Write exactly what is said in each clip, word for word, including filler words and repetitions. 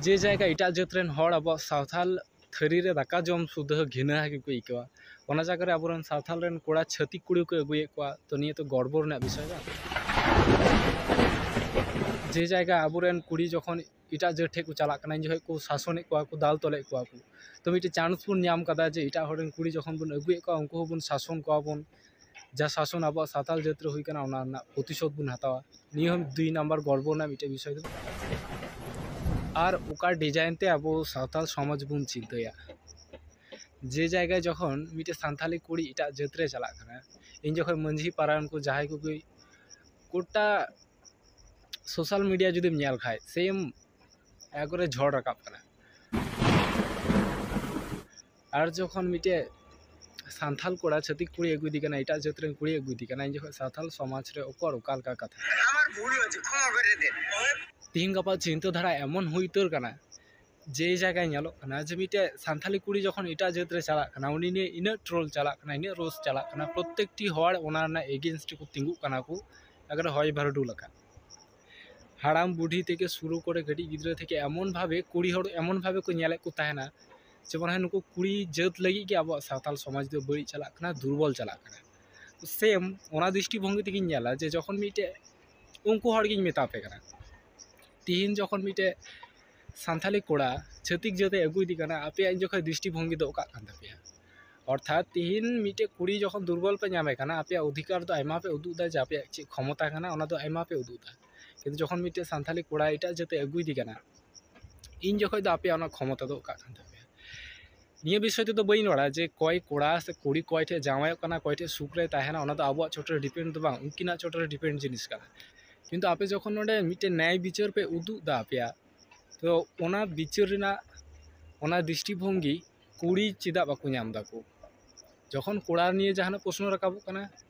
ᱡᱮ ᱡᱟᱭᱜᱟ ᱮᱴᱟᱜ ᱡᱟᱹᱛ ᱨᱮᱱ ᱦᱚᱲ ᱟᱵᱚᱣᱟᱜ ᱥᱟᱶᱛᱟᱞ ᱛᱷᱟᱹᱨᱤ ᱨᱮ ᱫᱟᱠᱟ ᱡᱚᱢ ᱥᱩᱫᱷᱟᱹ ᱜᱷᱤᱱᱟᱹ ᱜᱮᱠᱚ ᱟᱹᱭᱠᱟᱹᱣᱟ, ᱚᱱᱟ ᱡᱟᱭᱜᱟ ᱨᱮ ᱟᱵᱚᱨᱮᱱ ᱥᱟᱶᱛᱟᱞ ᱨᱮᱱ ᱠᱚᱲᱟ ᱪᱷᱟᱹᱛᱤᱠ ᱠᱩᱲᱤ ᱠᱚ ᱟᱹᱜᱩᱭᱮᱫ ᱠᱚᱣᱟ᱾ ᱛᱚ ᱱᱤᱭᱟᱹ ᱛᱚ ᱜᱚᱨᱵᱚ ᱨᱮᱱᱟᱜ ᱵᱤᱥᱚᱭ ᱠᱟᱱᱟ᱾ ᱡᱮ ᱡᱟᱭᱜᱟ ᱟᱵᱚᱨᱮᱱ ᱠᱩᱲᱤ ᱡᱚᱠᱷᱚᱱ ᱮᱴᱟᱜ ᱡᱟᱹᱛ ᱴᱷᱮᱱ ᱠᱚ ᱪᱟᱞᱟᱜ ᱠᱟᱱᱟ, ᱤᱧ ᱡᱚᱠᱷᱚᱱ ᱠᱚ ᱥᱟᱥᱚᱱᱮᱫ ᱠᱚᱣᱟ ᱠᱚ, ᱫᱟᱞ ᱛᱚᱞᱮᱫ ᱠᱚᱣᱟ ᱠᱚ, ᱛᱚ ᱢᱤᱫᱴᱮᱱ ᱪᱟᱱᱥ ᱵᱚᱱ ᱧᱟᱢ ᱠᱟᱫᱟ ᱡᱮ ᱮᱴᱟᱜ ᱦᱚᱲ ᱨᱮᱱ ᱠᱩᱲᱤ ᱡᱚᱠᱷᱚᱱ ᱵᱚᱱ ᱟᱹᱜᱩᱭᱮᱫ ᱠᱚᱣᱟ, ᱩᱱᱠᱩ ᱦᱚᱸᱵᱚᱱ ᱥᱟᱥᱚᱱ ᱠᱚᱣᱟ ᱵᱚᱱ᱾ ᱡᱟ ᱥᱟᱥᱚᱱ ᱟᱵᱚᱣᱟᱜ ᱥᱟᱶᱛᱟᱞ ᱡᱟᱹᱛ ᱨᱮ ᱦᱩᱭ ᱠᱟᱱᱟ, ᱚᱱᱟ ᱨᱮᱱᱟᱜ ᱯᱨᱚᱛᱤᱥᱳᱫᱷ ᱵᱚᱱ ᱦᱟᱛᱟᱣᱟ᱾ ᱱᱤᱭᱟᱹ ᱦᱚᱸ ᱫᱩᱭ ᱱᱟᱢᱵᱟᱨ ᱜᱚᱨᱵᱚ ᱨᱮᱱᱟᱜ ᱢᱤᱫᱴᱮᱱ ᱵᱤᱥᱚᱭ ᱫᱚ᱾ ᱟᱨ ᱚᱠᱟ ᱰᱤᱡᱟᱭᱤᱱ ᱛᱮ ᱟᱵᱚ ᱥᱟᱶᱛᱟᱞ ᱥᱚᱢᱟᱡᱽ ᱵᱚᱱ ᱪᱤᱱᱛᱟᱹᱭᱟ, ᱡᱮ ᱡᱟᱭᱜᱟ ᱡᱚᱠᱷᱚᱱ ᱢᱤᱫᱴᱮᱱ ᱥᱟᱱᱛᱟᱞᱤ ᱠᱩᱲᱤ ᱮᱴᱟᱜ ᱡᱟᱹᱛ ᱨᱮ ᱪᱟᱞᱟᱜ ᱠᱟᱱᱟ, ᱤᱧ ᱡᱚᱠᱷᱚᱱ ᱢᱟᱹᱡᱷᱤ ᱯᱟᱨᱟᱱ ᱠᱚ ᱡᱟᱦᱟᱸᱭ ᱠᱚᱜᱮ ᱜᱚᱴᱟ ᱥᱳᱥᱟᱞ ᱢᱤᱰᱤᱭᱟ ᱡᱩᱫᱤᱢ ᱧᱮᱞ ᱠᱷᱟᱡ, ᱥᱮᱢ ᱮᱠᱵᱟᱨᱮ ᱡᱷᱚᱲ ᱨᱟᱠᱟᱵ ᱠᱟᱱᱟ᱾ ᱟᱨ ᱡᱚᱠᱷᱚᱱ ᱢᱤᱫᱴᱮᱡ ᱥᱟᱱᱛᱟᱞ ᱠᱚᱲᱟ ᱪᱷᱟᱹᱛᱤᱠ ᱠᱩᱲᱤ ᱟᱹᱜᱩᱭᱮᱫᱮ ᱠᱟᱱᱟ, ᱮᱴᱟᱜ ᱡᱟᱹᱛ ᱨᱮᱱ ᱠᱩᱲᱤ ᱟᱹᱜᱩᱭᱮᱫᱮ ᱠᱟᱱᱟ, ᱤᱧ ᱡᱚᱠᱷᱚᱱ ᱥᱟᱱᱛᱟᱞ ᱥᱚᱢᱟᱡᱽ ᱨᱮ ᱚᱠᱚᱭ ᱚᱠᱟ ᱞᱮᱠᱟ ᱠᱟᱛᱷᱟ᱾ ᱛᱤᱦᱤᱧ ᱜᱟᱯᱟ ᱪᱤᱱᱛᱟᱹ ᱫᱷᱟᱨᱟ ᱮᱢᱚᱱ ᱦᱩᱭ ᱩᱛᱟᱹᱨ ᱠᱟᱱᱟ, ᱡᱮ ᱡᱟᱭᱜᱟᱭ ᱧᱮᱞᱚᱜ ᱠᱟᱱᱟ ᱡᱮ ᱢᱤᱫᱴᱮᱡ ᱥᱟᱱᱛᱟᱞᱤ ᱠᱩᱲᱤ ᱡᱚᱠᱷᱚᱱ ᱮᱴᱟᱜ ᱡᱟᱹᱛ ᱨᱮ ᱪᱟᱞᱟᱜ ᱠᱟᱱᱟ, ᱩᱱᱤ ᱱᱤᱭᱮ ᱤᱱᱟᱹᱜ ᱴᱨᱳᱞ ᱪᱟᱞᱟᱜ ᱠᱟᱱᱟ, ᱤᱱᱟᱹᱜ ᱨᱳᱥᱴ ᱪᱟᱞᱟᱜ ᱠᱟᱱᱟ, ᱯᱨᱚᱛᱛᱮᱠᱴᱤ ᱦᱚᱲ ᱚᱱᱟ ᱨᱮᱱᱟᱜ ᱮᱜᱮᱱᱥᱴ ᱨᱮᱠᱚ ᱛᱤᱸᱜᱩᱜ ᱠᱟᱱᱟ ᱠᱚ, ᱮᱠᱵᱟᱨᱮ ᱦᱚᱭ ᱵᱷᱟᱨᱰᱩ ᱞᱮᱠᱟ᱾ ᱦᱟᱲᱟᱢ ᱵᱩᱰᱷᱤ ᱛᱷᱮᱠᱮ ᱥᱩᱨᱩ ᱠᱚᱨᱮ ᱠᱟᱹᱴᱤᱡ ᱜᱤᱫᱽᱨᱟᱹ ᱛᱷᱮᱠᱮ ᱮᱢᱚᱱ ᱵᱷᱟᱵᱮ ᱠᱩᱲᱤ ᱦᱚᱲ ᱮᱢᱚᱱ ᱵᱷᱟᱵᱮ ᱠᱚ ᱧᱮᱞᱮᱫ ᱠᱚ ᱛᱟᱦᱮᱱᱟ, ᱡᱮᱢᱚᱱ ᱦᱮᱸ ᱱᱩᱠᱩ ᱠᱩᱲᱤ ᱡᱟᱹᱛ ᱞᱟᱹᱜᱤᱫ ᱜᱮ ᱟᱵᱚᱣᱟᱜ ᱥᱟᱶᱛᱟᱞ ᱥᱚᱢᱟᱡᱽ ᱫᱚ ᱵᱟᱹᱲᱤᱡ ᱪᱟᱞᱟᱜ ᱠᱟᱱᱟ, ᱫᱩᱨᱵᱚᱞ ᱪᱟᱞᱟᱜ ᱠᱟᱱᱟ᱾ ᱥᱮᱢ ᱚᱱᱟ ᱫᱨᱤᱥᱴᱤ ᱵᱷᱚᱝᱜᱤ ᱛᱮᱜᱮᱧ ᱧᱮᱞᱟ ᱡᱮ ᱡᱚᱠᱷᱚᱱ ᱢᱤᱫᱴᱮᱡ, ᱩᱱᱠᱩ ᱦᱚᱲ ᱜᱤᱧ ᱢᱮᱛᱟ ᱯᱮ ᱠᱟᱱᱟ, ᱛᱤᱦᱤᱧ ᱡᱚᱠᱷᱚᱱ ᱢᱤᱫᱴᱮᱡ ᱥᱟᱱᱛᱟᱞᱤ ᱠᱚᱲᱟ ᱪᱷᱟᱹᱛᱤᱠ ᱡᱟᱹᱛᱮ ᱟᱹᱜᱩᱭᱮᱫᱮ ᱠᱟᱱᱟ, ᱟᱯᱮᱭᱟᱜ ᱤᱧ ᱡᱚᱠᱷᱚᱱ ᱫᱨᱤᱥᱴᱤ ᱵᱷᱚᱝᱜᱤ ᱫᱚ ᱚᱠᱟᱜ ᱠᱟᱱ ᱛᱟᱯᱮᱭᱟ? ᱚᱨᱛᱷᱟᱛ ᱛᱤᱦᱤᱧ ᱢᱤᱫᱴᱮᱡ ᱠᱩᱲᱤ ᱡᱚᱠᱷᱚᱱ ᱫᱩᱨᱵᱚᱞ ᱯᱮ ᱧᱟᱢᱮ ᱠᱟᱱᱟ, ᱟᱯᱮᱭᱟᱜ ᱚᱫᱷᱤᱠᱟᱨ ᱫᱚ ᱟᱭᱢᱟ ᱯᱮ ᱩᱫᱩᱜ ᱮᱫᱟ ᱡᱮ ᱟᱯᱮᱭᱟᱜ ᱪᱮᱫ ᱠᱷᱚᱢᱚᱛᱟ ᱠᱟᱱᱟ, ᱚᱱᱟ ᱫᱚ ᱟᱭᱢᱟ ᱯᱮ ᱩᱫᱩᱜ ᱮᱫᱟ᱾ ᱠᱤᱱᱛᱩ ᱡᱚᱠᱷᱚᱱ ᱢᱤᱫᱴᱮᱡ ᱥᱟᱱᱛᱟᱞᱤ ᱠᱚᱲᱟ ᱮᱴᱟᱜ ᱡᱟᱹᱛᱮ ᱟᱹᱜᱩᱭᱮᱫᱮ ᱠᱟᱱᱟ, ᱤᱧ ᱡᱚᱠᱷᱚᱡ ᱫᱚ ᱟᱯᱮᱭᱟᱜ ᱚᱱᱟ ᱠᱷᱚᱢᱚᱛᱟ ᱫᱚ ᱚᱠᱟᱜ ᱠᱟᱱ ᱛᱟᱯᱮᱭᱟ? ᱱᱤᱭᱟᱹ ᱵᱤᱥᱚᱭ ᱛᱮᱫᱚ ᱵᱟᱹᱧ ᱨᱚᱲᱟ ᱡᱮ ᱠᱚᱭ ᱠᱚᱲᱟ ᱥᱮ ᱠᱩᱲᱤ ᱠᱚᱭ ᱴᱷᱮᱡ ᱡᱟᱶᱟᱭᱚᱜ ᱠᱟᱱᱟ, ᱠᱚᱭ ᱴᱷᱮᱡ ᱥᱩᱠ ᱨᱮᱭ ᱛᱟᱦᱮᱱᱟ, ᱚᱱᱟ ᱫᱚ ᱟᱵᱚᱣᱟᱜ ᱪᱚᱴᱨᱮ ᱰᱤᱯᱮᱱᱰ ᱫᱚ ᱵᱟᱝ, ᱩᱱᱠᱤᱱᱟᱜ ᱪᱚᱴᱨᱮ ᱰᱤᱯᱮᱱᱰ ᱡᱤᱱᱤᱥ ᱠᱟᱱᱟ᱾ ᱠᱤᱱᱛᱩ ᱟᱯᱮ ᱡᱚᱠᱷᱚᱱ ᱱᱚᱰᱮ ᱢᱤᱫᱴᱮᱱ ᱱᱮᱭᱟᱭ ᱵᱤᱪᱟᱹᱨ ᱯᱮ ᱩᱫᱩᱜ ᱮᱫᱟ ᱟᱯᱮᱭᱟᱜ, ᱛᱚ ᱚᱱᱟ ᱵᱤᱪᱟᱹᱨ ᱨᱮᱱᱟᱜ ᱚᱱᱟ ᱫᱨᱤᱥᱴᱤ ᱵᱷᱚᱝᱜᱤ ᱠᱩᱲᱤ ᱪᱮᱫᱟᱜ ᱵᱟᱠᱚ ᱧᱟᱢ ᱫᱟᱠᱚ? ᱡᱚᱠᱷᱚᱱ ᱠᱚᱲᱟ ᱱᱤᱭᱮ ᱡᱟᱦᱟᱱᱟᱜ ᱯᱨᱚᱥᱱᱚ ᱨᱟᱠᱟᱵᱚᱜ ᱠᱟᱱᱟ,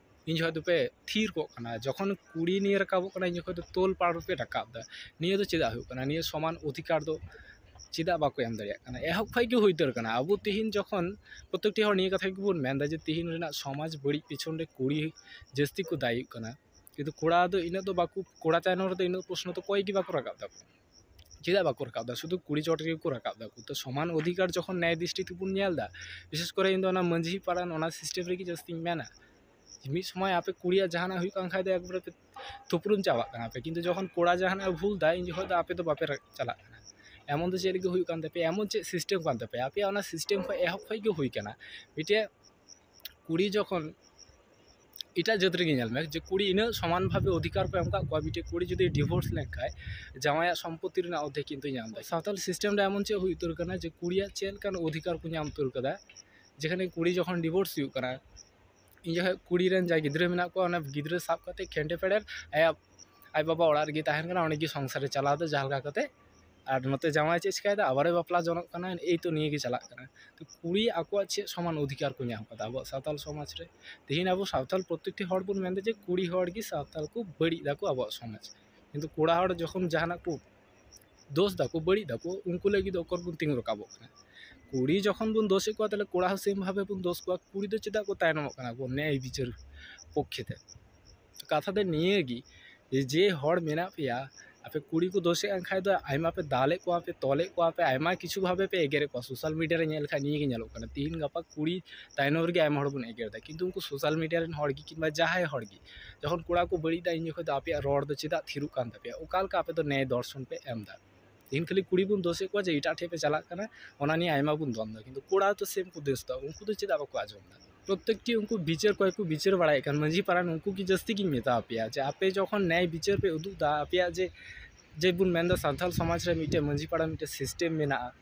ᱤᱧ ᱡᱚᱠᱷᱚᱱ ᱫᱚᱯᱮ ᱛᱷᱤᱨ ᱠᱚᱜ ᱠᱟᱱᱟ, ᱡᱚᱠᱷᱚᱱ ᱠᱩᱲᱤ ᱱᱤᱭᱮ ᱨᱟᱠᱟᱵᱚᱜ ᱠᱟᱱᱟ, ᱤᱧ ᱡᱚᱠᱷᱚᱱ ᱫᱚ ᱛᱚᱞ ᱯᱟᱲ ᱨᱮᱯᱮ ᱨᱟᱠᱟᱵ ᱮᱫᱟ᱾ ᱱᱤᱭᱟᱹ ᱫᱚ ᱪᱮᱫᱟᱜ ᱦᱩᱭᱩᱜ ᱠᱟᱱᱟ? ᱱᱤᱭᱟᱹ ᱥᱚᱢᱟᱱ ᱚᱫᱷᱤᱠᱟᱨ ᱫᱚ ᱪᱮᱫᱟᱜ ᱵᱟᱠᱚ ᱮᱢ ᱫᱟᱲᱮᱭᱟᱜ ᱠᱟᱱᱟ? ᱮᱦᱚᱵ ᱠᱷᱚᱡ ᱜᱮ ᱦᱩᱭ ᱩᱛᱟᱹᱨ ᱠᱟᱱᱟ᱾ ᱟᱵᱚ ᱛᱤᱦᱤᱧ ᱡᱚᱠᱷᱚᱱ ᱯᱨᱚᱛᱮᱠᱴᱤ ᱦᱚᱲ ᱱᱤᱭᱟᱹ ᱠᱟᱛᱷᱟ ᱜᱮᱵᱚᱱ ᱢᱮᱱᱫᱟ ᱡᱮ ᱛᱤᱦᱤᱧ ᱨᱮᱱᱟᱜ ᱥᱚᱢᱟᱡᱽ ᱵᱟᱹᱲᱤᱡ ᱯᱤᱪᱷᱚᱱ ᱨᱮ ᱠᱩᱲᱤ ᱡᱟᱹᱥᱛᱤ ᱠᱚ ᱫᱟᱭᱤᱜ ᱠᱟᱱᱟ, ᱠᱤᱱᱛᱩ ᱠᱚᱲᱟ ᱫᱚ ᱤᱱᱟᱹᱜ ᱫᱚ ᱵᱟᱠᱚ, ᱠᱚᱲᱟ ᱪᱮᱛᱟᱱ ᱨᱮᱫᱚ ᱤᱱᱟᱹᱜ ᱯᱨᱚᱥᱱᱚ ᱫᱚ ᱚᱠᱚᱭ ᱜᱮ ᱵᱟᱠᱚ ᱨᱟᱠᱟᱵ ᱫᱟᱠᱚ᱾ ᱪᱮᱫᱟᱜ ᱵᱟᱠᱚ ᱨᱟᱠᱟᱵ ᱮᱫᱟ? ᱥᱩᱫᱷᱩ ᱠᱩᱲᱤ ᱪᱚᱴ ᱨᱮᱜᱮ ᱠᱚ ᱨᱟᱠᱟᱵ ᱮᱫᱟ ᱠᱚ᱾ ᱛᱚ ᱥᱚᱢᱟᱱ ᱚᱫᱷᱤᱠᱟᱨ ᱡᱚᱠᱷᱚᱱ ᱱᱮᱭ ᱫᱨᱤᱥᱴᱤ ᱛᱮᱵᱚᱱ ᱧᱮᱞ ᱮᱫᱟ, ᱵᱤᱥᱮᱥ ᱠᱚᱨᱮ ᱤᱧ ᱫᱚ ᱚᱱᱟ ᱢᱟᱹᱡᱷᱤ ᱯᱟᱨᱟᱱ ᱚᱱᱟ ᱥᱤᱥᱴᱮᱢ ᱨᱮᱜᱮ ᱡᱟᱹᱥᱛᱤᱧ ᱢᱮᱱᱟ᱾ ᱢᱤᱫ ᱥᱚᱢᱚᱭ ᱟᱯᱮ ᱠᱩᱲᱤᱭᱟᱜ ᱡᱟᱦᱟᱱᱟᱜ ᱦᱩᱭᱩᱜ ᱠᱟᱱ ᱠᱷᱟᱡ ᱫᱚ ᱮᱠᱵᱟᱨᱮ ᱯᱮ ᱛᱩᱯᱨᱩᱢ ᱪᱟᱵᱟᱜ ᱠᱟᱱᱟ ᱯᱮ, ᱠᱤᱱᱛᱩ ᱡᱚᱠᱷᱚᱱ ᱠᱚᱲᱟ ᱡᱟᱦᱟᱱᱟᱜ ᱮ ᱵᱷᱩᱞ ᱫᱟ, ᱤᱧ ᱡᱚᱠᱷᱚᱱ ᱫᱚ ᱟᱯᱮ ᱫᱚ ᱵᱟᱯᱮ ᱨᱟ- ᱪᱟᱞᱟᱜ ᱠᱟᱱᱟ᱾ ᱮᱢᱚᱱ ᱫᱚ ᱪᱮᱫ ᱞᱟᱹᱜᱤᱫ ᱦᱩᱭᱩᱜ ᱠᱟᱱ ᱛᱟᱯᱮᱭᱟ? ᱮᱢᱚᱱ ᱪᱮᱫ ᱥᱤᱥᱴᱮᱢ ᱠᱟᱱ ᱛᱟᱯᱮᱭᱟ? ᱟᱯᱮᱭᱟᱜ ᱚᱱᱟ ᱥᱤᱥᱴᱮᱢ ᱠᱷᱚᱱ ᱮᱦᱚᱵ ᱠᱷᱚᱱ ᱜᱮ ᱦᱩᱭ ᱠᱟᱱᱟ᱾ ᱢᱤᱫᱴᱮᱡ ᱠᱩᱲᱤ ᱡᱚᱠᱷᱚᱱ ᱮᱴᱟᱜ ᱡᱟᱹᱛ ᱨᱮᱜᱮ ᱧᱮᱞ ᱢᱮ, ᱡᱮ ᱠᱩᱲᱤ ᱤᱱᱟᱹᱜ ᱥᱚᱢᱟᱱ ᱵᱷᱟᱵᱮ ᱚᱫᱷᱤᱠᱟᱨ ᱠᱚ ᱮᱢ ᱠᱟᱜ ᱠᱚᱣᱟ, ᱢᱤᱫᱴᱮᱡ ᱠᱩᱲᱤ ᱡᱩᱫᱤ ᱰᱤᱵᱷᱳᱨᱥ ᱞᱮᱱᱠᱷᱟᱡ ᱡᱟᱶᱟᱭᱟᱜ ᱥᱚᱢᱯᱚᱛᱤ ᱨᱮᱱᱟᱜ ᱚᱫᱷᱮᱠ ᱠᱤᱱᱛᱩ ᱧᱟᱢ ᱫᱟᱭ᱾ ᱥᱟᱶᱛᱟᱞ ᱥᱤᱥᱴᱮᱢ ᱨᱮ ᱮᱢᱚᱱ ᱪᱮᱫ ᱦᱩᱭ ᱩᱛᱟᱹᱨ ᱠᱟᱱᱟ ᱡᱮ ᱠᱩᱲᱤᱭᱟᱜ ᱪᱮᱫ ᱞᱮᱠᱟᱱ ᱚᱫᱷᱤᱠᱟᱨ ᱠᱚ ᱧᱟᱢ ᱩᱛᱟᱹᱨ ᱠᱟᱫᱟ, ᱡᱮᱠᱷᱟᱱᱮ ᱠᱩᱲᱤ ᱡᱚᱠᱷᱚᱱ ᱰᱤᱵᱷᱳᱨᱥ ᱦᱩᱭᱩᱜ ᱠᱟᱱᱟ, ᱤᱧ ᱡᱚᱠᱷᱚᱱ ᱠᱩᱲᱤ ᱨᱮᱱ ᱡᱟ ᱜᱤᱫᱽᱨᱟᱹ ᱢᱮᱱᱟᱜ ᱠᱚᱣᱟ, ᱚᱱᱟ ᱜᱤᱫᱽᱨᱟᱹ ᱥᱟᱵ ᱠᱟᱛᱮ ᱠᱷᱮᱱᱴᱮ ᱯᱮᱲᱮᱨ ᱟᱭᱟᱜ ᱟᱡ ᱵᱟᱵᱟ ᱚᱲᱟᱜ ᱨᱮᱜᱮ ᱛᱟᱦᱮᱱ ᱠᱟᱱᱟ, ᱚᱸᱰᱮ ᱜᱮ ᱥᱚᱝᱥᱟᱨᱮ ᱪᱟᱞᱟᱣ ᱮᱫᱟ ᱡᱟᱦᱟᱸ ᱞᱮᱠᱟ ᱠᱟᱛᱮ᱾ ᱟᱨ ᱱᱚᱛᱮ ᱡᱟᱶᱟᱭ ᱪᱮᱫ ᱪᱤᱠᱟᱭᱮᱫᱟ? ᱟᱵᱟᱨᱮ ᱵᱟᱯᱞᱟ ᱡᱚᱱᱚᱜ ᱠᱟᱱᱟ᱾ ᱮᱭ ᱛᱚ ᱱᱤᱭᱟᱹ ᱜᱮ ᱪᱟᱞᱟᱜ ᱠᱟᱱᱟ᱾ ᱛᱚ ᱠᱩᱲᱤ ᱟᱠᱚᱣᱟᱜ ᱪᱮᱫ ᱥᱚᱢᱟᱱ ᱚᱫᱷᱤᱠᱟᱨ ᱠᱚ ᱧᱟᱢ ᱠᱟᱫᱟ ᱟᱵᱚᱣᱟᱜ ᱥᱟᱶᱛᱟᱞ ᱥᱚᱢᱟᱡᱽ ᱨᱮ? ᱛᱮᱦᱮᱧ ᱟᱵᱚ ᱥᱟᱶᱛᱟᱞ ᱯᱨᱚᱛᱮᱠᱴᱤ ᱦᱚᱲ ᱵᱚᱱ ᱢᱮᱱᱫᱟ ᱡᱮ ᱠᱩᱲᱤ ᱦᱚᱲ ᱜᱮ ᱥᱟᱶᱛᱟᱞ ᱠᱚ ᱵᱟᱹᱲᱤᱡ ᱫᱟᱠᱚ ᱟᱵᱚᱣᱟᱜ ᱥᱚᱢᱟᱡᱽ, ᱠᱤᱱᱛᱩ ᱠᱚᱲᱟ ᱦᱚᱲ ᱡᱚᱠᱷᱚᱱ ᱡᱟᱦᱟᱱᱟᱜ ᱠᱚ ᱫᱳᱥ ᱫᱟᱠᱚ, ᱵᱟᱹᱲᱤᱡ ᱫᱟᱠᱚ, ᱩᱱᱠᱩ ᱞᱟᱹᱜᱤᱫ ᱫᱚ ᱚᱠᱚᱨ ᱵᱚᱱ ᱛᱤᱸᱜᱩ ᱨᱟᱠᱟᱵᱚᱜ ᱠᱟᱱᱟ? ᱠᱩᱲᱤ ᱡᱚᱠᱷᱚᱱ ᱵᱚᱱ ᱫᱳᱥᱮᱫ ᱠᱚᱣᱟ, ᱛᱟᱦᱞᱮ ᱠᱚᱲᱟ ᱦᱚᱸ ᱥᱮᱢ ᱵᱷᱟᱵᱮ ᱵᱚᱱ ᱫᱳᱥ ᱠᱚᱣᱟ᱾ ᱠᱩᱲᱤ ᱫᱚ ᱪᱮᱫᱟᱜ ᱠᱚ ᱛᱟᱭᱱᱚᱢᱚᱜ ᱠᱟᱱᱟ ᱠᱚ ᱱᱮᱭ ᱵᱤᱪᱟᱹᱨ ᱯᱚᱠᱠᱷᱮ ᱛᱮ? ᱠᱟᱛᱷᱟ ᱫᱚ ᱱᱤᱭᱟᱹ ᱜᱮ ᱡᱮ, ᱡᱮ ᱦᱚᱲ ᱢᱮᱱᱟᱜ ᱯᱮᱭᱟ, ᱟᱯᱮ ᱠᱩᱲᱤ ᱠᱚ ᱫᱳᱥᱮᱫ ᱠᱟᱱ ᱠᱷᱟᱡ ᱫᱚ ᱟᱭᱢᱟ ᱯᱮ ᱫᱟᱞᱮᱫ ᱠᱚᱣᱟ, ᱯᱮ ᱛᱚᱞᱮᱫ ᱠᱚᱣᱟ, ᱯᱮ ᱟᱭᱢᱟ ᱠᱤᱪᱷᱩ ᱵᱷᱟᱵᱮ ᱯᱮ ᱮᱜᱮᱨᱮᱫ ᱠᱚᱣᱟ᱾ ᱥᱳᱥᱟᱞ ᱢᱤᱰᱤᱭᱟ ᱨᱮ ᱧᱮᱞ ᱞᱮᱠᱷᱟᱡ ᱱᱤᱭᱟᱹ ᱜᱮ ᱧᱮᱞᱚᱜ ᱠᱟᱱᱟ᱾ ᱛᱤᱦᱤᱧ ᱜᱟᱯᱟ ᱠᱩᱲᱤ ᱛᱟᱭᱱᱚᱢ ᱨᱮᱜᱮ ᱟᱭᱢᱟ ᱦᱚᱲ ᱵᱚᱱ ᱮᱜᱮᱨ ᱮᱫᱟ, ᱠᱤᱱᱛᱩ ᱩᱱᱠᱩ ᱥᱳᱥᱟᱞ ᱢᱤᱰᱤᱭᱟ ᱨᱮᱱ ᱦᱚᱲ ᱜᱮ ᱠᱤᱝᱵᱟ ᱡᱟᱦᱟᱸᱭ ᱦᱚᱲ ᱜᱮ ᱡᱚᱠᱷᱚᱱ ᱠᱚᱲᱟ ᱠᱚ ᱵᱟᱹᱲᱤᱡ ᱮᱫᱟ, ᱤᱧ ᱡᱚᱠᱷᱚᱱ ᱫᱚ ᱟᱯᱮᱭᱟᱜ ᱨᱚᱲ ᱫᱚ ᱪᱮᱫᱟᱜ ᱛᱷᱤᱨᱚᱜ ᱠᱟᱱ ᱛᱟᱯᱮᱭᱟ? ᱚᱠᱟ ᱞᱮᱠᱟ ᱟᱯᱮ ᱫᱚ ᱱᱮᱭ ᱫᱚᱨᱥᱚᱱ ᱯᱮ ᱮᱢ ᱮᱫᱟ? ᱛᱤᱦᱤᱧ ᱠᱷᱟᱹᱞᱤ ᱠᱩᱲᱤ ᱵᱚᱱ ᱫᱳᱥᱮᱫ ᱠᱚᱣᱟ ᱡᱮ ᱮᱴᱟᱜ ᱴᱷᱮᱡ ᱯᱮ ᱪᱟᱞᱟᱜ ᱠᱟᱱᱟ, ᱚᱱᱟ ᱱᱤᱭᱮ ᱟᱭᱢᱟ ᱵᱚᱱ ᱫᱚᱱ ᱮᱫᱟ, ᱠᱤᱱᱛᱩ ᱠᱚᱲᱟ ᱛᱚ ᱥᱮᱢ ᱠᱚ ᱫᱳᱥ ᱮᱫᱟ, ᱩᱱᱠᱩ ᱫᱚ ᱪᱮᱫᱟᱜ ᱵᱟᱠᱚ ᱟᱸᱡᱚᱢ ᱮᱫᱟ? ᱯᱨᱚᱛᱮᱠᱴᱤ ᱩᱱᱠᱩ ᱵᱤᱪᱟᱹᱨ ᱠᱚᱭ ᱠᱚ ᱵᱤᱪᱟᱹᱨ ᱵᱟᱲᱟᱭᱮᱫ ᱠᱟᱱ ᱢᱟᱹᱡᱷᱤ ᱯᱟᱨᱟᱱ, ᱩᱱᱠᱩ ᱜᱮ ᱡᱟᱹᱥᱛᱤ ᱜᱤᱧ ᱢᱮᱛᱟ ᱟᱯᱮᱭᱟ ᱡᱮ ᱟᱯᱮ ᱡᱚᱠᱷᱚᱱ ᱱᱮᱭ ᱵᱤᱪᱟᱹᱨ ᱯᱮ ᱩᱫᱩᱜ ᱮᱫᱟ, ᱟᱯᱮᱭᱟᱜ ᱡᱮ, ᱡᱮ ᱵᱚᱱ ᱢᱮᱱᱫᱟ ᱥᱟᱱᱛᱟᱲ ᱥᱚᱢᱟᱡᱽ ᱨᱮ ᱢᱤᱫᱴᱮᱡ ᱢᱟᱹᱡᱷᱤ ᱯᱟᱲᱟ ᱢᱤᱫᱴᱮᱡ ᱥᱤᱥᱴᱮᱢ ᱢᱮᱱᱟᱜᱼᱟ,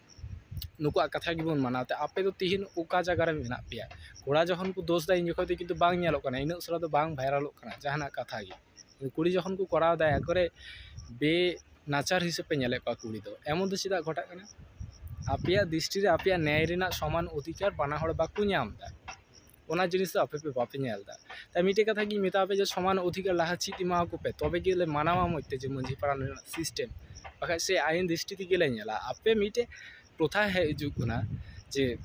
ᱱᱩᱠᱩᱣᱟᱜ ᱠᱟᱛᱷᱟ ᱜᱮᱵᱚᱱ ᱢᱟᱱᱟᱣ ᱛᱮ, ᱟᱯᱮ ᱫᱚ ᱛᱤᱦᱤᱧ ᱚᱠᱟ ᱡᱟᱭᱜᱟ ᱨᱮ ᱢᱮᱱᱟᱜ ᱯᱮᱭᱟ? ᱠᱚᱲᱟ ᱡᱚᱠᱷᱚᱱ ᱠᱚ ᱫᱳᱥ ᱮᱫᱟ, ᱤᱧ ᱡᱚᱠᱷᱚᱱ ᱫᱚ ᱠᱤᱱᱛᱩ ᱵᱟᱝ ᱧᱮᱞᱚᱜ ᱠᱟᱱᱟ, ᱤᱱᱟᱹᱜ ᱩᱥᱟᱹᱨᱟ ᱫᱚ ᱵᱟᱝ ᱵᱷᱟᱭᱨᱟᱞᱚᱜ ᱠᱟᱱᱟ ᱡᱟᱦᱟᱱᱟᱜ ᱠᱟᱛᱷᱟ ᱜᱮ᱾ ᱠᱩᱲᱤ ᱡᱚᱠᱷᱚᱱ ᱠᱚ ᱠᱚᱨᱟᱣ ᱮᱫᱟ, ᱮᱠᱵᱟᱨᱮ ᱵᱮ ᱱᱟᱪᱟᱨ ᱦᱤᱥᱟᱹᱵ ᱯᱮ ᱧᱮᱞᱮᱫ ᱠᱚᱣᱟ ᱠᱩᱲᱤ ᱫᱚ᱾ ᱮᱢᱚᱱ ᱫᱚ ᱪᱮᱫᱟᱜ ᱜᱷᱚᱴᱟᱜ ᱠᱟᱱᱟ? ᱟᱯᱮᱭᱟᱜ ᱫᱨᱤᱥᱴᱤ ᱨᱮ ᱟᱯᱮᱭᱟᱜ ᱱᱮᱭ ᱨᱮᱱᱟᱜ ᱥᱚᱢᱟᱱ ᱚᱫᱷᱤᱠᱟᱨ ᱵᱟᱱᱟ ᱦᱚᱲ ᱵᱟᱠᱚ ᱧᱟᱢ ᱮᱫᱟ, ᱚᱱᱟ ᱡᱤᱱᱤᱥ ᱫᱚ ᱟᱯᱮ ᱯᱮ ᱵᱟᱯᱮ ᱧᱮᱞ ᱮᱫᱟ᱾ ᱛᱟᱭ ᱢᱤᱫᱴᱮᱡ ᱠᱟᱛᱷᱟ ᱜᱤᱧ ᱢᱮᱛᱟ ᱯᱮ ᱡᱮ ᱥᱚᱢᱟᱱ ᱚᱫᱷᱤᱠᱟᱨ ᱞᱟᱦᱟ ᱪᱮᱫ ᱮᱢᱟ ᱠᱚ ᱯᱮ, ᱛᱚᱵᱮ ᱜᱮᱞᱮ ᱢᱟᱱᱟᱣᱟ ᱢᱚᱡᱽ ᱛᱮ ᱡᱮ ᱢᱟᱹᱡᱷᱤ ᱯᱟᱲᱟ ᱨᱮᱱᱟᱜ ᱥᱤᱥᱴᱮᱢ, ᱵᱟᱠᱷᱟᱡ ᱥᱮ ᱟᱭᱤᱱ ᱫᱨᱤᱥᱴᱤ ᱛᱮᱜᱮ ᱞᱮ ᱧᱮᱞᱟ᱾ ᱟᱯᱮ ᱢᱤᱫᱴᱮᱡ ᱯᱨᱚᱛᱷᱟ ᱦᱮᱡ ᱦᱤᱡᱩᱜ ᱠᱟᱱᱟ ᱡᱮ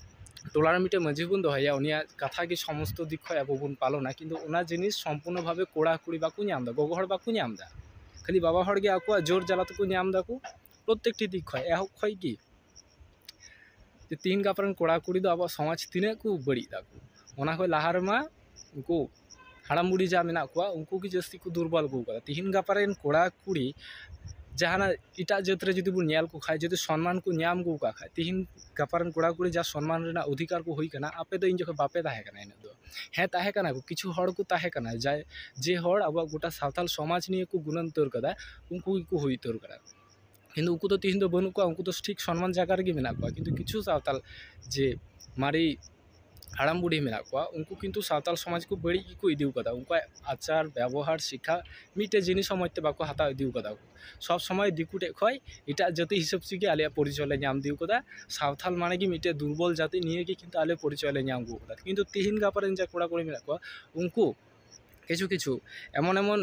ᱴᱚᱞᱟ ᱨᱮ ᱢᱤᱫᱴᱮᱡ ᱢᱟᱹᱡᱷᱤ ᱵᱚᱱ ᱫᱚᱦᱚᱭᱟ, ᱩᱱᱤᱭᱟᱜ ᱠᱟᱛᱷᱟ ᱜᱮ ᱥᱚᱢᱚᱥᱛᱚ ᱫᱤᱠ ᱠᱷᱚᱡ ᱟᱵᱚ ᱵᱚᱱ ᱯᱟᱞᱚᱱᱟ, ᱠᱤᱱᱛᱩ ᱚᱱᱟ ᱡᱤᱱᱤᱥ ᱥᱚᱢᱯᱩᱨᱱᱚ ᱵᱷᱟᱵᱮ ᱠᱚᱲᱟ ᱠᱩᱲᱤ ᱵᱟᱠᱚ ᱧᱟᱢ ᱮᱫᱟ, ᱜᱚᱜᱚ ᱦᱚᱲ ᱵᱟᱠᱚ ᱧᱟᱢ ᱮᱫᱟ, ᱠᱷᱟᱹᱞᱤ ᱵᱟᱵᱟ ᱦᱚᱲ ᱜᱮ ᱟᱠᱚᱣᱟᱜ ᱡᱳᱨ ᱡᱟᱞᱟ ᱛᱮᱠᱚ ᱧᱟᱢ ᱮᱫᱟ ᱠᱚ᱾ ᱯᱨᱚᱛᱮᱠᱴᱤ ᱫᱤᱠ ᱠᱷᱚᱱ, ᱮᱦᱚᱵ ᱠᱷᱚᱱ ᱜᱮ ᱡᱮ ᱛᱤᱦᱤᱧ ᱜᱟᱯᱟ ᱨᱮᱱ ᱠᱚᱲᱟ ᱠᱩᱲᱤ ᱫᱚ ᱟᱵᱚᱣᱟᱜ ᱥᱚᱢᱟᱡᱽ ᱛᱤᱱᱟᱹᱜ ᱠᱚ ᱵᱟᱹᱲᱤᱡ ᱫᱟᱠᱚ, ᱚᱱᱟ ᱠᱷᱚᱱ ᱞᱟᱦᱟ ᱨᱮᱢᱟ ᱩᱱᱠᱩ ᱦᱟᱲᱟᱢ ᱵᱩᱲᱦᱤ ᱡᱟ ᱢᱮᱱᱟᱜ ᱠᱚᱣᱟ, ᱩᱱᱠᱩ ᱜᱮ ᱡᱟᱹᱥᱛᱤ ᱠᱚ ᱫᱩᱨᱵᱚᱞ ᱟᱹᱜᱩ ᱠᱟᱫᱟ᱾ ᱛᱤᱦᱤᱧ ᱜᱟᱯᱟ ᱨᱮᱱ ᱠᱚᱲᱟ ᱠᱩᱲᱤ ᱡᱟᱦᱟᱱᱟᱜ ᱮᱴᱟᱜ ᱡᱟᱹᱛ ᱨᱮ ᱡᱩᱫᱤ ᱵᱚᱱ ᱧᱮᱞ ᱠᱚ ᱠᱷᱟᱡ, ᱡᱩᱫᱤ ᱥᱚᱱᱢᱟᱱ ᱠᱚ ᱧᱟᱢ ᱟᱹᱜᱩ ᱠᱟᱜ ᱠᱷᱟᱡ, ᱛᱤᱦᱤᱧ ᱜᱟᱯᱟ ᱨᱮᱱ ᱠᱚᱲᱟ ᱠᱩᱲᱤ ᱡᱟ ᱥᱚᱱᱢᱟᱱ ᱨᱮᱱᱟᱜ ᱚᱫᱷᱤᱠᱟᱨ ᱠᱚ ᱦᱩᱭ ᱠᱟᱱᱟ, ᱟᱯᱮ ᱫᱚ ᱤᱧ ᱡᱚᱠᱷᱚᱱ ᱵᱟᱯᱮ ᱛᱟᱦᱮᱸ ᱠᱟᱱᱟ ᱤᱱᱟᱹᱜ ᱫᱚ᱾ ᱦᱮᱸ, ᱛᱟᱦᱮᱸ ᱠᱟᱱᱟ ᱠᱚ, ᱠᱤᱪᱷᱩ ᱦᱚᱲ ᱠᱚ ᱛᱟᱦᱮᱸ ᱠᱟᱱᱟ, ᱡᱟᱭ-, ᱡᱮ ᱦᱚᱲ ᱟᱵᱚᱣᱟᱜ ᱜᱚᱴᱟ ᱥᱟᱶᱛᱟᱞ ᱥᱚᱢᱟᱡᱽ ᱱᱤᱭᱮ ᱠᱚ ᱜᱩᱱᱟᱹᱱ ᱩᱛᱟᱹᱨ ᱠᱟᱫᱟ, ᱩᱱᱠᱩ ᱜᱮᱠᱚ ᱦᱩᱭ ᱩᱛᱟᱹᱨ ᱠᱟᱱᱟ᱾ ᱠᱤᱱᱛᱩ ᱩᱱᱠᱩ ᱫᱚ ᱛᱤᱦᱤᱧ ᱫᱚ ᱵᱟᱹᱱᱩᱜ ᱠᱚᱣᱟ, ᱩᱱᱠᱩ ᱫᱚ ᱴᱷᱤᱠ ᱥᱚᱱᱢᱟᱱ ᱡᱟᱭᱜᱟ ᱨᱮᱜᱮ ᱢᱮᱱᱟᱜ ᱠᱚᱣᱟ᱾ ᱠᱤᱱᱛᱩ ᱠᱤᱪᱷᱩ ᱥᱟᱶᱛᱟᱞ ᱡᱮ ᱢᱟᱨᱮ ᱦᱟᱲᱟᱢ ᱵᱩᱲᱦᱤ ᱢᱮᱱᱟᱜ ᱠᱚᱣᱟ, ᱩᱱᱠᱩ ᱠᱤᱱᱛᱩ ᱥᱟᱶᱛᱟᱞ ᱥᱚᱢᱟᱡᱽ ᱠᱚ ᱵᱟᱹᱲᱤᱡ ᱜᱮᱠᱚ ᱤᱫᱤ ᱠᱟᱫᱟ᱾ ᱩᱱᱠᱩᱣᱟᱜ ᱟᱪᱟᱨ ᱵᱮᱵᱚᱦᱟᱨ ᱥᱤᱠᱷᱟ ᱢᱤᱫᱴᱮᱡ ᱡᱤᱱᱤᱥ ᱦᱚᱸ ᱢᱚᱡᱽ ᱛᱮ ᱵᱟᱠᱚ ᱦᱟᱛᱟᱣ ᱤᱫᱤ ᱠᱟᱫᱟ᱾ ᱥᱚᱵ ᱥᱚᱢᱚᱭ ᱫᱤᱠᱩ ᱴᱷᱮᱡ ᱠᱷᱚᱡ ᱮᱴᱟᱜ ᱡᱟᱹᱛᱤ ᱦᱤᱥᱟᱹᱵ ᱛᱮᱜᱮ ᱟᱞᱮᱭᱟᱜ ᱯᱚᱨᱤᱪᱚᱭ ᱞᱮ ᱧᱟᱢ ᱤᱫᱤ ᱠᱟᱫᱟ᱾ ᱥᱟᱶᱛᱟᱞ ᱢᱟᱱᱮ ᱜᱮ ᱢᱤᱫᱴᱮᱡ ᱫᱩᱨᱵᱚᱞ ᱡᱟᱹᱛᱤ, ᱱᱤᱭᱟᱹ ᱜᱮ ᱠᱤᱱᱛᱩ ᱟᱞᱮ ᱯᱚᱨᱤᱪᱚᱭ ᱞᱮ ᱧᱟᱢ ᱟᱹᱜᱩ ᱠᱟᱫᱟ᱾ ᱠᱤᱱᱛᱩ ᱛᱤᱦᱤᱧ ᱜᱟᱯᱟ ᱨᱮᱱ ᱡᱟ ᱠᱚᱲᱟ ᱠᱩᱲᱤ ᱢᱮᱱᱟᱜ ᱠᱚᱣᱟ, ᱩᱱᱠᱩ ᱠᱤᱪᱷᱩ ᱠᱤᱪᱷᱩ ᱮᱢᱚᱱ ᱮᱢᱚᱱ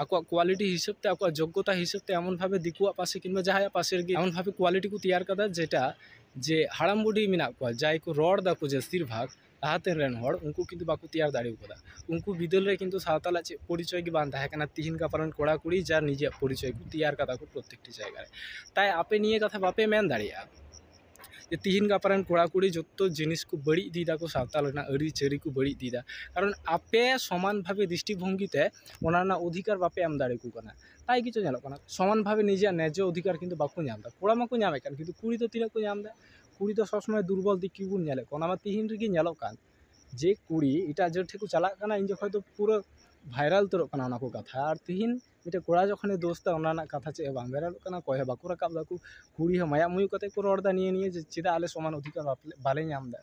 ᱟᱠᱚᱣᱟᱜ ᱠᱳᱣᱟᱞᱤᱴᱤ ᱦᱤᱥᱟᱹᱵ ᱛᱮ, ᱟᱠᱚᱣᱟᱜ ᱡᱳᱜᱽᱜᱚᱛᱟ ᱦᱤᱥᱟᱹᱵ ᱛᱮ ᱮᱢᱚᱱ ᱵᱷᱟᱵᱮ ᱫᱤᱠᱩᱣᱟᱜ ᱯᱟᱥᱮ ᱠᱤᱝᱵᱟ ᱡᱟᱦᱟᱸᱭᱟᱜ ᱯᱟᱥᱮ ᱨᱮᱜᱮ ᱮᱢᱚᱱ ᱵᱷᱟᱵᱮ ᱠᱳᱣᱟᱞᱤᱴᱤ ᱠᱚ ᱛᱮᱭᱟᱨ ᱠᱟᱫᱟ, ᱡᱮᱴᱟ ᱡᱮ ᱦᱟᱲᱟᱢ ᱵᱩᱰᱷᱤ ᱢᱮᱱᱟᱜ ᱠᱚᱣᱟ, ᱡᱟᱦᱟᱸᱭ ᱠᱚ ᱨᱚᱲ ᱫᱟᱠᱚ ᱡᱟᱹᱥᱛᱤᱨ ᱵᱷᱟᱜᱽ ᱞᱟᱦᱟᱛᱮ ᱨᱮᱱ ᱦᱚᱲ, ᱩᱱᱠᱩ ᱠᱤᱱᱛᱩ ᱵᱟᱠᱚ ᱛᱮᱭᱟᱨ ᱫᱟᱲᱮ ᱠᱟᱫᱟ᱾ ᱩᱱᱠᱩ ᱵᱤᱫᱟᱹᱞ ᱨᱮ ᱠᱤᱱᱛᱩ ᱥᱟᱶᱛᱟᱞᱟᱜ ᱪᱮᱫ ᱯᱚᱨᱤᱪᱚᱭ ᱜᱮ ᱵᱟᱝ ᱛᱟᱦᱮᱸ ᱠᱟᱱᱟ᱾ ᱛᱤᱦᱤᱧ ᱜᱟᱯᱟ ᱨᱮᱱ ᱠᱚᱲᱟ ᱠᱩᱲᱤ ᱡᱟ ᱱᱤᱡᱮᱨᱟᱜ ᱯᱚᱨᱤᱪᱚᱭ ᱠᱚ ᱛᱮᱭᱟᱨ ᱠᱟᱫᱟ ᱠᱚ ᱯᱨᱚᱛᱮᱠᱴᱤ ᱡᱟᱭᱜᱟ ᱨᱮ᱾ ᱛᱟᱭ ᱟᱯᱮ ᱱᱤᱭᱟᱹ ᱠᱟᱛᱷᱟ ᱵᱟᱯᱮ ᱢᱮᱱ ᱫᱟᱲᱮᱭᱟᱜᱼᱟ ᱡᱮ ᱛᱤᱦᱤᱧ ᱜᱟᱯᱟ ᱨᱮᱱ ᱠᱚᱲᱟ ᱠᱩᱲᱤ ᱡᱚᱛᱚ ᱡᱤᱱᱤᱥ ᱠᱚ ᱵᱟᱹᱲᱤᱡ ᱤᱫᱤᱭᱮᱫᱟ ᱠᱚ, ᱥᱟᱶᱛᱟ ᱨᱮᱱᱟᱜ ᱟᱹᱨᱤᱪᱟᱹᱞᱤ ᱠᱚ ᱵᱟᱹᱲᱤᱡ ᱤᱫᱤᱭᱮᱫᱟ, ᱠᱟᱨᱚᱱ ᱟᱯᱮ ᱥᱚᱢᱟᱱ ᱵᱷᱟᱵᱮ ᱫᱨᱤᱥᱴᱤᱵᱷᱚᱝᱜᱤ ᱛᱮ ᱚᱱᱟ ᱨᱮᱱᱟᱜ ᱚᱫᱷᱤᱠᱟᱨ ᱵᱟᱯᱮ ᱮᱢ ᱫᱟᱲᱮ ᱟᱠᱚ ᱠᱟᱱᱟ᱾ ᱛᱟᱭ ᱠᱤᱪᱷᱩ ᱧᱮᱞᱚᱜ ᱠᱟᱱᱟ, ᱥᱚᱢᱟᱱ ᱵᱷᱟᱵᱮ ᱱᱤᱡᱮᱨᱟᱜ ᱱᱮᱡᱽᱡᱚ ᱚᱫᱷᱤᱠᱟᱨ ᱠᱤᱱᱛᱩ ᱵᱟᱠᱚ ᱧᱟᱢ ᱮᱫᱟ᱾ ᱠᱚᱲᱟ ᱢᱟᱠᱚ ᱧᱟᱢᱮᱫ ᱠᱟᱱ, ᱠᱤᱱᱛᱩ ᱠᱩᱲᱤ ᱫᱚ ᱛᱤᱱᱟᱹᱜ ᱠᱚ ᱧᱟᱢ ᱮᱫᱟ? ᱠᱩᱲᱤ ᱫᱚ ᱥᱚᱵᱽ ᱥᱚᱢᱚᱭ ᱫᱩᱨᱵᱚᱞ ᱫᱤᱠ ᱜᱮᱵᱚᱱ ᱧᱮᱞᱮᱫ ᱠᱚᱣᱟ᱾ ᱚᱱᱟ ᱢᱟ ᱛᱤᱦᱤᱧ ᱨᱮᱜᱮ ᱧᱮᱞᱚᱜ ᱠᱟᱱ, ᱡᱮ ᱠᱩᱲᱤ ᱮᱴᱟᱜ ᱡᱟᱹᱛ ᱴᱷᱮᱱ ᱠᱚ ᱪᱟᱞᱟᱜ ᱠᱟᱱᱟ, ᱤᱧ ᱡᱚᱠᱷᱚᱱ ᱫᱚ ᱯᱩᱨᱟᱹ ᱵᱷᱟᱭᱨᱟᱞ ᱩᱛᱟᱹᱨᱚᱜ ᱠᱟᱱᱟ ᱚᱱᱟ ᱠᱚ ᱠᱟᱛᱷᱟ᱾ ᱟᱨ ᱛᱤᱦᱤᱧ ᱢᱤᱫᱴᱮᱱ ᱠᱚᱲᱟ ᱡᱚᱠᱷᱚᱱᱮ ᱫᱳᱥ ᱮᱫᱟ, ᱚᱱᱟ ᱨᱮᱱᱟᱜ ᱠᱟᱛᱷᱟ ᱪᱮᱫ ᱦᱚᱸ ᱵᱟᱝ ᱵᱷᱟᱭᱨᱟᱞᱚᱜ ᱠᱟᱱᱟ, ᱚᱠᱚᱭ ᱦᱚᱸ ᱵᱟᱠᱚ ᱨᱟᱠᱟᱵ ᱫᱟᱠᱚ᱾ ᱠᱩᱲᱤ ᱦᱚᱸ ᱢᱟᱭᱟᱜ ᱢᱩᱭᱩ ᱠᱟᱛᱮ ᱠᱚ ᱨᱚᱲ ᱮᱫᱟ ᱱᱤᱭᱟᱹ ᱱᱤᱭᱮ ᱡᱮ ᱪᱮᱫᱟᱜ ᱟᱞᱮ ᱥᱚᱢᱟᱱ ᱚᱫᱷᱤᱠᱟᱨ ᱵᱟᱯᱞᱮ-, ᱵᱟᱞᱮ ᱧᱟᱢ ᱮᱫᱟ᱾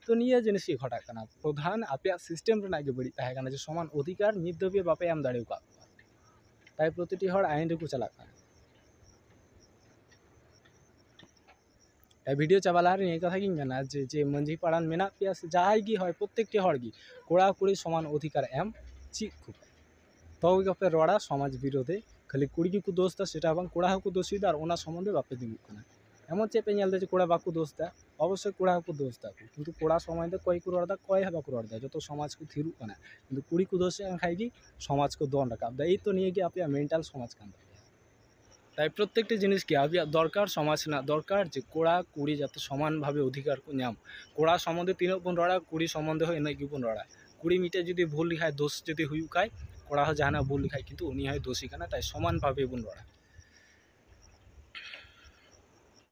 ᱛᱚ ᱱᱤᱭᱟᱹ ᱡᱤᱱᱤᱥ ᱜᱮ ᱜᱷᱚᱴᱟᱜ ᱠᱟᱱᱟ, ᱯᱨᱚᱫᱷᱟᱱ ᱟᱯᱮᱭᱟᱜ ᱥᱤᱥᱴᱮᱢ ᱨᱮᱱᱟᱜ ᱜᱮ ᱵᱟᱹᱲᱤᱡ ᱛᱟᱦᱮᱸ ᱠᱟᱱᱟ, ᱡᱮ ᱥᱚᱢᱟᱱ ᱚᱫᱷᱤᱠᱟᱨ ᱱᱤᱛ ᱫᱷᱟᱹᱵᱤᱡ ᱵᱟᱯᱮ ᱮᱢ ᱫᱟᱲᱮ ᱟᱠᱟᱫ ᱠᱚᱣᱟ᱾ ᱛᱟᱭ ᱯᱨᱚᱛᱤᱴᱤ ᱦᱚᱲ ᱟᱭᱤᱱ ᱨᱮᱠᱚ ᱪᱟᱞᱟᱜ ᱠᱟᱱᱟ᱾ ᱛᱟᱭ ᱵᱷᱤᱰᱤᱭᱳ ᱪᱟᱵᱟ ᱞᱟᱦᱟᱨᱮ ᱱᱤᱭᱟᱹ ᱠᱟᱛᱷᱟ ᱜᱤᱧ ᱢᱮᱱᱟ ᱡᱮ, ᱡᱮ ᱢᱟᱹᱡᱷᱤ ᱯᱟᱲᱟᱱ ᱢᱮᱱᱟᱜ ᱯᱮᱭᱟ ᱥᱮ ᱡᱟᱦᱟᱸᱭ ᱜᱮ ᱦᱚᱭ, ᱯᱨᱚᱛᱮᱠᱴᱤ ᱦᱚᱲ ᱜᱮ ᱠᱚᱲᱟ ᱠᱩᱲᱤ ᱥᱚᱢᱟᱱ ᱚᱫᱷᱤᱠᱟᱨ ᱮᱢ ᱪᱮᱫ ᱠᱚ ᱯᱮ᱾ ᱛᱚᱵᱮ ᱜᱮᱯᱮ ᱨᱚᱲᱟ ᱥᱚᱢᱟᱡᱽ ᱵᱤᱨᱳᱫᱷᱮ᱾ ᱠᱷᱟᱹᱞᱤ ᱠᱩᱲᱤ ᱜᱮᱠᱚ ᱫᱳᱥ ᱮᱫᱟ, ᱥᱮᱴᱟ ᱵᱟᱝ, ᱠᱚᱲᱟ ᱦᱚᱸᱠᱚ ᱫᱳᱥᱤᱭᱮᱫᱟ, ᱟᱨ ᱚᱱᱟ ᱥᱚᱢᱵᱚᱱᱫᱷᱮ ᱵᱟᱯᱮ ᱫᱩᱲᱩᱵ ᱠᱟᱱᱟ᱾ ᱮᱢᱚᱱ ᱪᱮᱫ ᱯᱮ ᱧᱮᱞ ᱮᱫᱟ ᱡᱮ ᱠᱚᱲᱟ ᱵᱟᱠᱚ ᱫᱳᱥ ᱮᱫᱟ? ᱚᱵᱚᱥᱥᱳᱭ ᱠᱚᱲᱟ ᱦᱚᱸᱠᱚ ᱫᱳᱥ ᱮᱫᱟ ᱠᱚ, ᱠᱤᱱᱛᱩ ᱠᱚᱲᱟ ᱥᱚᱢᱟᱡᱽ ᱫᱚ ᱚᱠᱚᱭ ᱠᱚ ᱨᱚᱲ ᱮᱫᱟ? ᱚᱠᱚᱭ ᱦᱚᱸ ᱵᱟᱠᱚ ᱨᱚᱲ ᱮᱫᱟ, ᱡᱚᱛᱚ ᱥᱚᱢᱟᱡᱽ ᱠᱚ ᱛᱷᱤᱨᱚᱜ ᱠᱟᱱᱟ᱾ ᱠᱤᱱᱛᱩ ᱠᱩᱲᱤ ᱠᱚ ᱫᱳᱥ ᱮᱫ ᱠᱷᱟᱱ ᱜᱮ ᱥᱚᱢᱟᱡᱽ ᱠᱚ ᱫᱚᱱ ᱨᱟᱠᱟᱵ ᱮᱫᱟ᱾ ᱮᱭ ᱛᱚ ᱱᱤᱭᱟᱹ ᱜᱮ ᱟᱯᱮᱭᱟᱜ ᱢᱮᱱᱴᱟᱞ ᱥᱚᱢᱟᱡᱽ ᱠᱟᱱ ᱛᱟᱯᱮᱭᱟ᱾ ᱛᱟᱭ ᱯᱨᱚᱛᱮᱠᱴᱤ ᱡᱤᱱᱤᱥ ᱜᱮ ᱟᱵᱚᱣᱟᱜ ᱫᱚᱨᱠᱟᱨ, ᱥᱚᱢᱟᱡᱽ ᱨᱮᱱᱟᱜ ᱫᱚᱨᱠᱟᱨ ᱡᱮ ᱠᱚᱲᱟ ᱠᱩᱲᱤ ᱡᱟᱛᱮ ᱥᱚᱢᱟᱱ ᱵᱷᱟᱵᱮ ᱚᱫᱷᱤᱠᱟᱨ ᱠᱚ ᱧᱟᱢ᱾ ᱠᱚᱲᱟ ᱥᱚᱢᱵᱚᱱᱫᱷᱮ ᱛᱤᱱᱟᱹᱜ ᱵᱚᱱ ᱨᱚᱲᱟ, ᱠᱩᱲᱤ ᱥᱚᱢᱵᱚᱱᱫᱷᱮ ᱦᱚᱸ ᱤᱱᱟᱹᱜ ᱜᱮᱵᱚᱱ ᱨᱚᱲᱟ᱾ ᱠᱩᱲᱤ ᱢᱤᱫᱴᱮᱡ ᱡᱩᱫᱤ ᱵᱷᱩᱞ ᱞᱮᱠᱷᱟᱡ, ᱫᱳᱥ ᱡᱩᱫᱤ ᱦᱩᱭᱩᱜ ᱠᱷᱟᱡ, ᱠᱚᱲᱟ ᱦᱚᱸ ᱡᱟᱦᱟᱱᱟᱜ ᱵᱷᱩᱞ ᱞᱮᱠᱷᱟᱡ ᱠᱤᱱᱛᱩ ᱩᱱᱤ ᱦᱚᱸᱭ ᱫᱳᱥᱤ ᱠᱟᱱᱟ, ᱛᱟᱭ ᱥᱚᱢᱟᱱ ᱵᱷᱟᱵᱮ ᱵᱚᱱ ᱨᱚᱲᱟ᱾